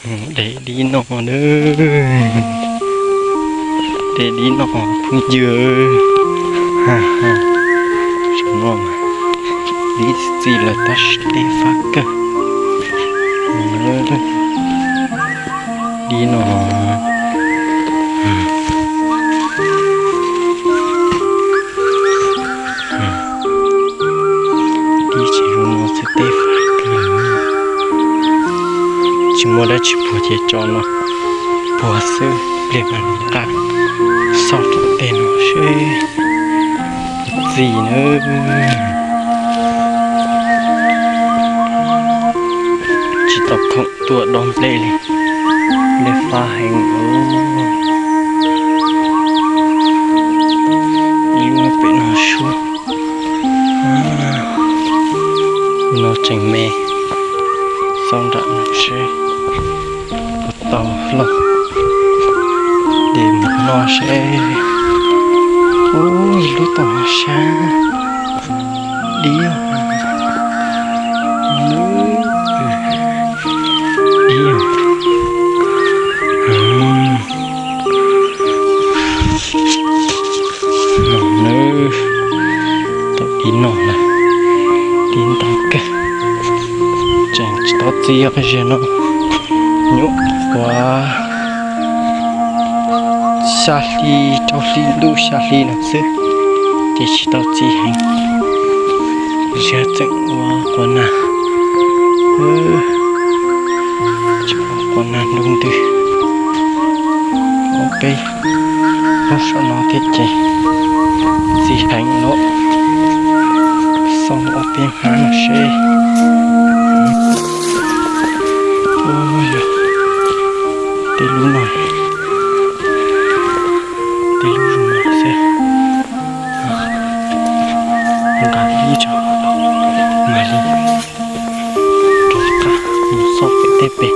De dib noj na, de dib noj phooj ywg. Tam no mas dib txiv lawm tab sis dej fab kawg. Dib no, dib tsis zoo no xwb dej fab kawg. Tsis muaj dab tsi puag ces tso no puag xwb, pliag mas nqa xauj rau tej no seb puas txi na. Tsis tau khoom tuaj dob nplej li, nplej fab heev. Ib lub pem no suab, no tseem me, xauj nram no seb puas tau los de mus noj seb. Ub, ib lub tom no sab, dib, dib. No na, tau dib noj lawm, dib ntau kawg. Tseem tsis tau txi os, ziag no nyuam qhuav xya hli rau hli ntuj xya hli no xwb, ces tsis tau txi heev. Ziag tseem ua quas nag, tseem ua quas nag nroo ntws. Ob peb lub saum no thiab ces txi heev lawm. Xauj ob peb hnab no seb. Tej lub no, tej lub zoo no xwb. Nqa ib tso mam li rov qab mus xauj pem tej pem.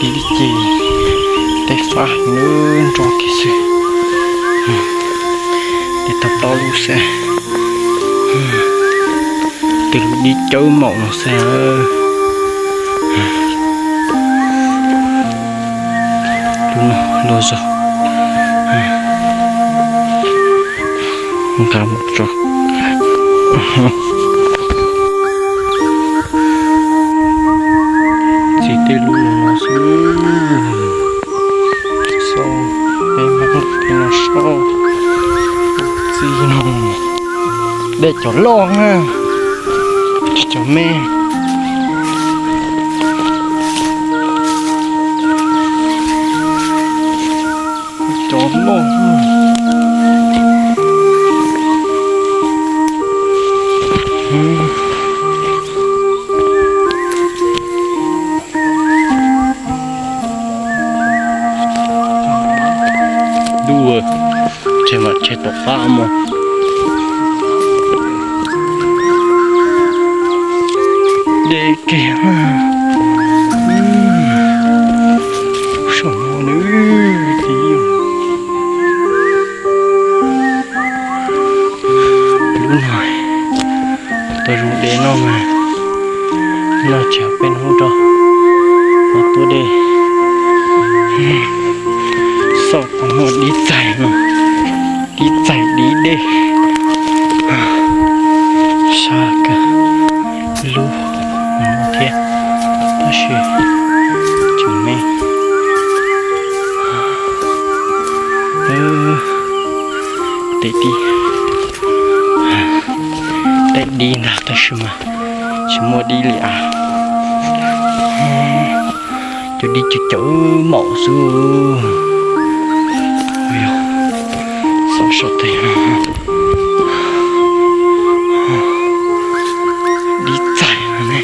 Dib ces tej fab nws nrov kiag xwb. Ces tau plaub lub xwb. Tej lub dib cawb maum no xwb. Lub no luaj zog. Nqa mus tso. Txi tej lub no xwb. Xauj, peb mam li no seb. Txi no, de cov loj na, tsis cov me. Cov loj. Dub, tseg mam tseg tom qab mus. De kiag. Saum no nws, lub no tau zoo de noj mas, noj tsis peb hnub rau, ho tuaj de. Xauj tau muaj dib txaig no, dib txaig dib dej, sab kawg lub no thiab, tab sis tseem me. Tej dib, tej dib ntag tab sis mas tsis muaj dib li as. Cov dib cawv cawv maum xwb. Yog, xauj saum tej no, dib txaig no ne,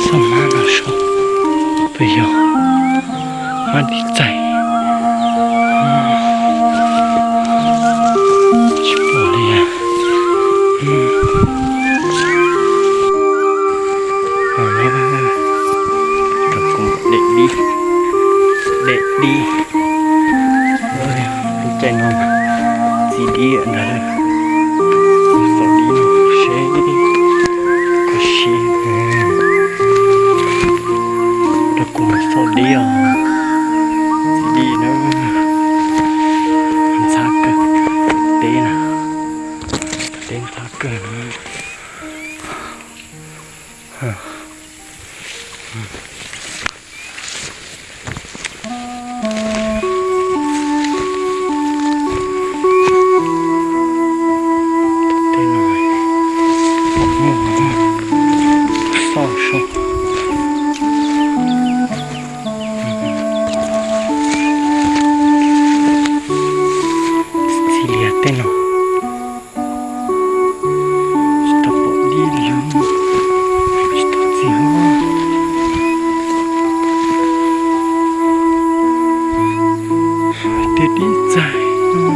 xauj mab no saum, puas yog mab dib txaig? Tsis pom li. Rau kuv de dib, de dib, lub caij no txi dib ntag. Txi lias tej no. Tsis tau pom dib li, tsis tau txiv. Tej dib txaij no,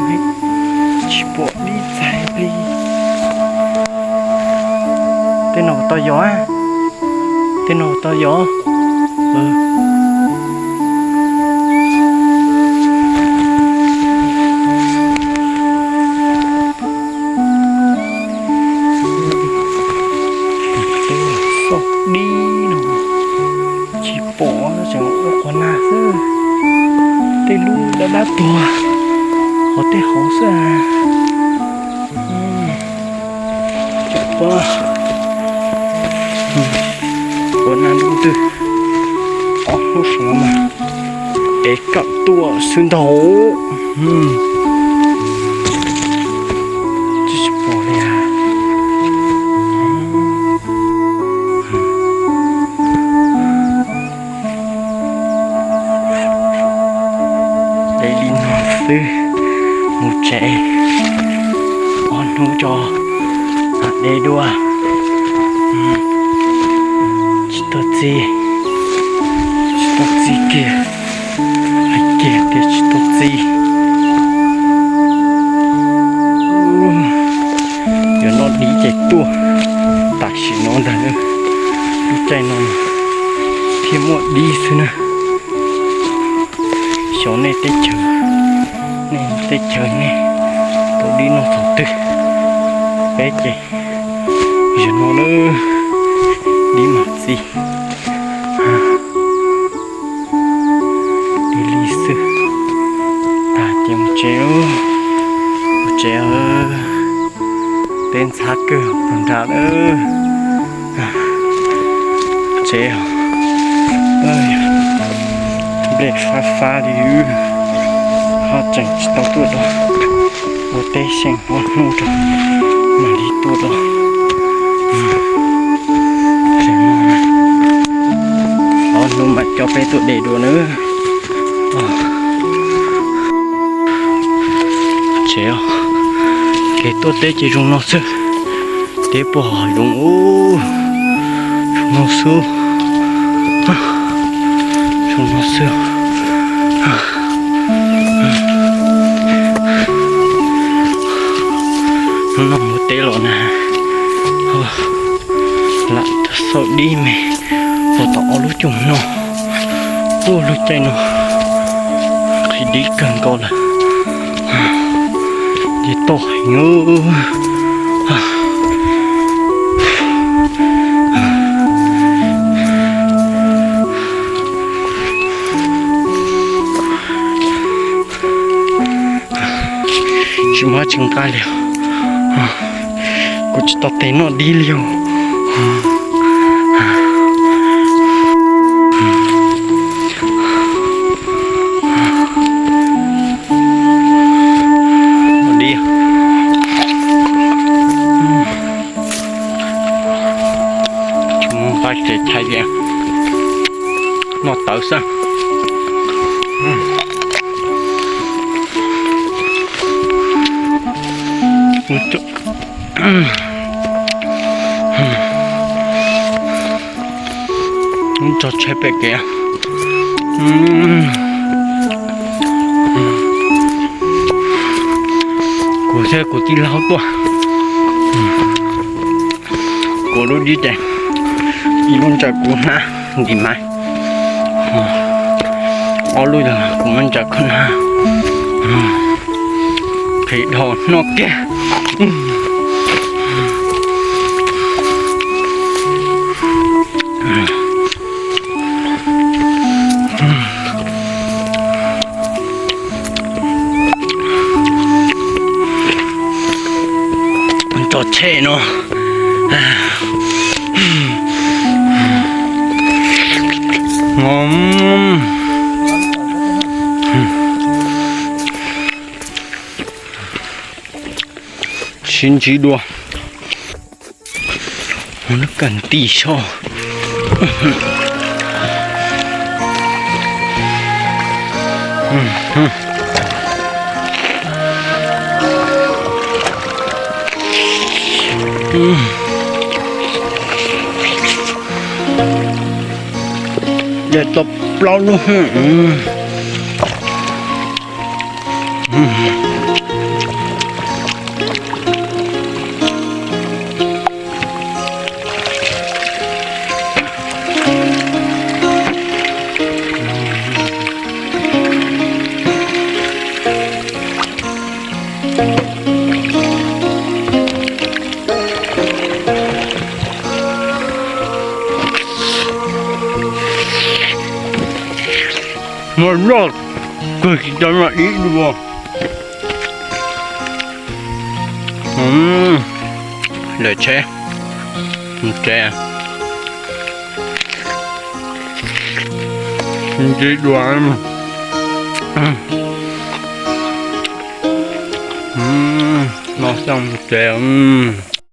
tsis pom dib txaij li. Tej no tau yog, tej no tau yog. Tej xauj dib no tsis pom, tseem ua quas nag xwb. Tej lub dab dab tuag hauv tej hauv xwb. Ua nag ntuj twg, ob hnub sawv mas ev kam tuaj xwb ntag. Tsis pom li. De li no xwb, mus tsev, ob hnub tso mam de dua. Tsis tau txiv, tsis tau txiv kiag, hais kiag tias tsis tau txiv. Yuav noj dib ces tuaj tam sim no ntag. Lub caij no thiaj muaj dib xwb na. Xyov nej teb chaws, nej teb chaws nej tau dib noj thaum twg, peb ces zaum no lawm dib mam txiv. Dib li xwb, tag ces mus tsev, mus tsev. Teb ntxhab kawg puag nrad lawm. Tsev, nplej fab fab li, ho tseem tsis tau tuaj dua. Ua teb xyeem ob hnub rau mam li tuaj dua. Ob hnub mam coj peb tuaj de dua nawb. Tsev, kev tuaj teb ces zoo no xwb. Teb puag hav zoov ub, zoo no xwb, zoo no xwb. Hnub no mus teb los na, lam xauj dib me, ua tau ob lub caij no, ua lub caij no qhib dib kawg nkaus lawm. Ces toj heev. Tsis muaj tsis nqaij li. Kuv tsis tau tes noj dib li os. Dib. Tsis muaj nqaij ces chais li, noj tawv xwb. Tso tsheb pem kev. Kuv thiab kuv tij laug tuaj. Kuv lub dib ces ib lub ntsaws kuv hnab ntim maiv, ob lub yog kuv muab ntsaws koj hnab. Qhib dhau noj kiag. Tso tsheb no, Ntsis ntsis dua, ua lub kag nti soj. Dej tau plaub lub. Muaj loj kawg tsis tau noj ib dua. Lawm tsheb, mus tsev, ntsis dua, noj xyoo mus tsev.